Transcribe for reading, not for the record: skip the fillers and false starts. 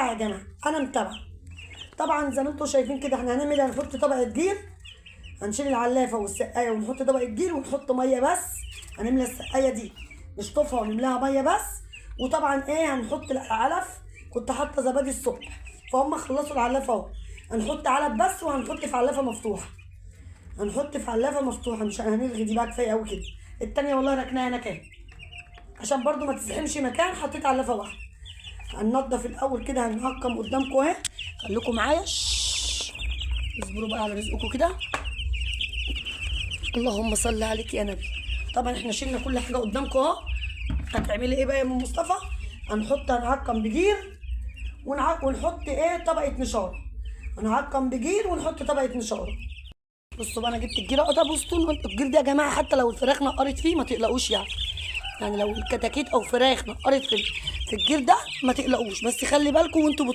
يا جماعة، انا متابعه. طبعا زي ما انتم شايفين كده احنا هنعمل، هنحط طبقه جير، هنشيل العلافه والسقايه ونحط طبقه جير ونحط مية بس. هنملى السقاية دي نشطفها ونملاها مية بس. وطبعا ايه، هنحط العلف، كنت حاطه زبادي الصبح فهم خلصوا العلافه اهو. هنحط علف بس، وهنحط في علافه مفتوحة، هنحط في علافه مفتوحة، مش هنلغي دي بقى، كفاية قوي كده. التانية والله ركناها هناك اهي عشان برضو ما تزحمش مكان، حطيت علافه واحدة. هننضف الاول كده، هنعقم قدامكم اهي، خليكم معايا. اصبروا بقى على رزقكم كده. اللهم صل عليك يا نبي. طبعا احنا شلنا كل حاجة قدامكم اهو. هتعملي ايه بقى يا ام مصطفى؟ هنعقم بجير ونحط ايه، طبقه نشاره. هنعقم بجير ونحط طبقه نشاره. بصوا بقى، انا جبت الجير اهو. طب بصوا الجير ده يا جماعة، حتى لو الفراخ نقرت فيه ما تقلقوش يعني، يعني لو الكتاكيت او فراخ نقرت في الجير ده ما تقلقوش، بس خلي بالكم وانتوا